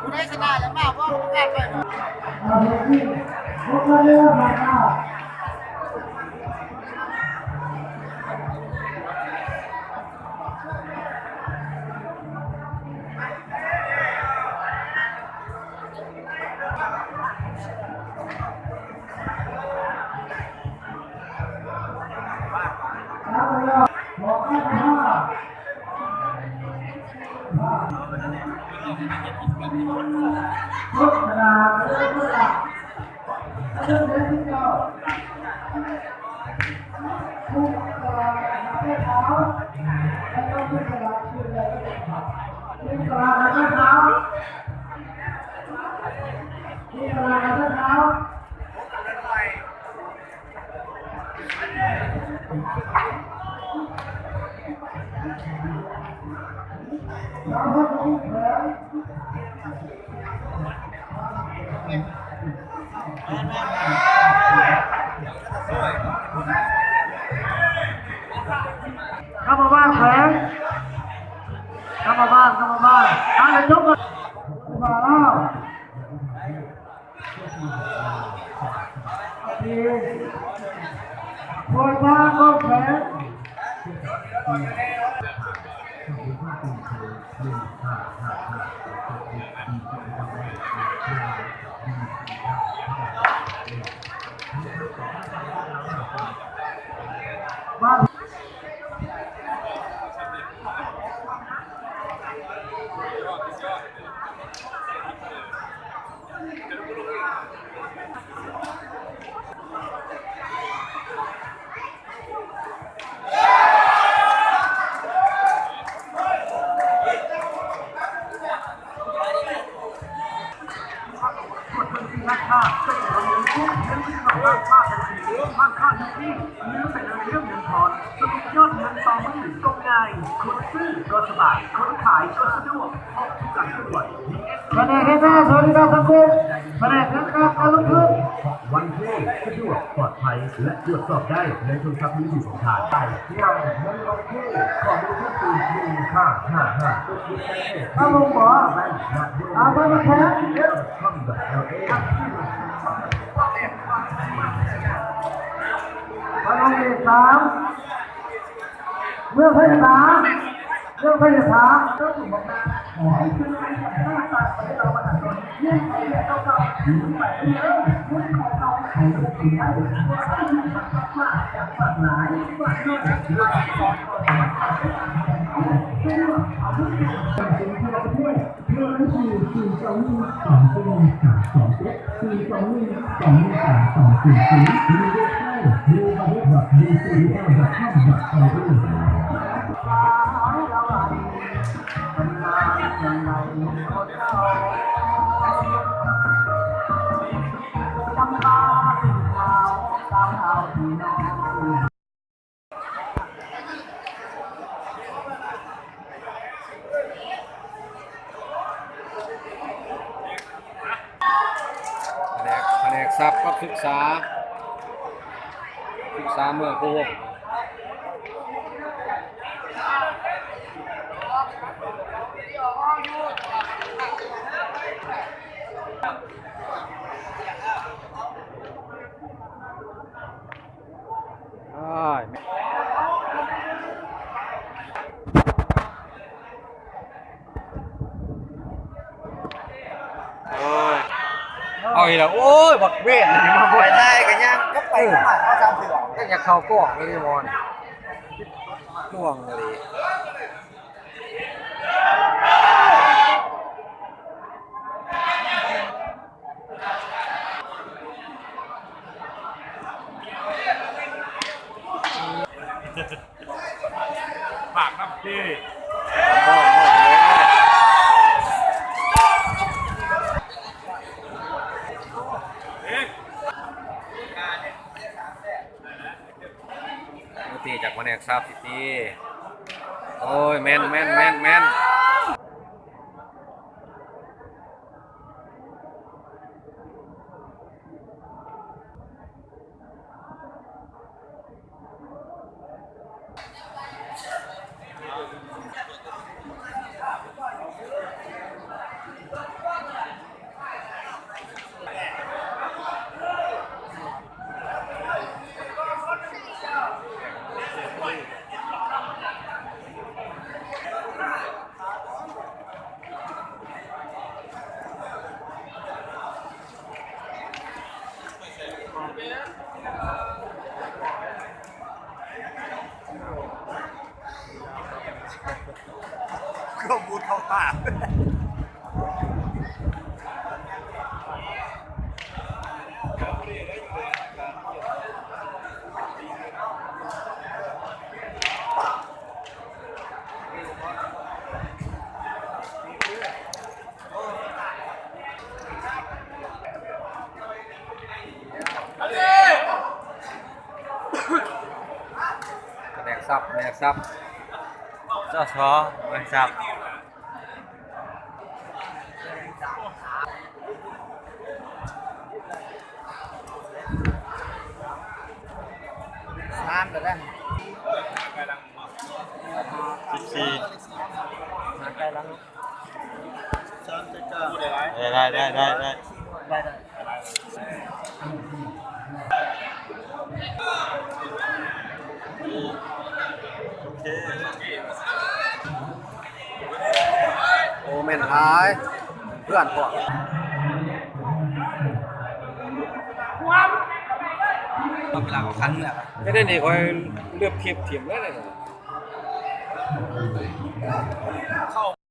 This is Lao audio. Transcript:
ຜູ້ໃດຊະນະແລ້ວມາບໍ່ ກຳມະບານແຂວງ ກຳມະບານ ກຳມະບານ ການຈະຈົບ ມາລາວ. ໂອເຄ ໂຄຕ້າກໍແຂວງ ພະແນກແຮງງານ ສະຫວັດດີການສັງຄົມ ພະແນກແຮງງານ ການລົງທຶນ ວັນເພ ສະດວກ ປອດໄພ ແລະ ກວດສອບໄດ້ໃນໂທລະສັບມືຖືຂອງທ່ານ. ເອົາລົງບໍ່? ເອົາໄປແຂງ ພະນມເອກສາມ ເມືອງໄຊຍະສາ ເມືອງໄຊຍະສາ. ພະແນກ ພະແນກຊັບກັບສຶກສາ ສຶກສາເມືອງໂພໂຮມ. ອ້າຍ ໂອ້ຍ ເອົາອີກແລ້ວ ໂອ້ຍ ບັກເວນນີ້ມາບໍ່ໄດ້ ໄປໄດ້ກໍຍ່າງກັບໄປກັບມາ ເອົາສາມເທື່ອ ກໍຢາກເຂົ້າກ້ອງເລີຍ ບໍ່ນີ້ ໜ່ວງອີ່ຫຼີ. ໂ ຝາກນຳເດ້. ໂອ້ ຕີຈາກພະແນກຊາບຊິຕີ. ໂອ້ຍ ແມ່ນ ແມ່ນ ແມ່ນ ແມ່ນ. ກໍບູດເຂົ້າຕາ. ພະແນກສັບ ພະແນກສັບ ສສ ພະແນກສັບ. ສາມແລ້ວນະ ສິບສີ່ ຫາໄກຫຼັງ ໄດ້ ໄດ້ ໄດ້ ໄດ້ ໄດ້ ໄດ້ ໄດ້. ໂອ້ ແມ່ນຫຼາຍ ເພື່ອນພວກ ເວລາເຂົາຄັນເມືອ ເຮັດໄດ້ນີ້ຂ້ອຍເລືອບຄລິບຖິ້ມແລ້ວນີ້.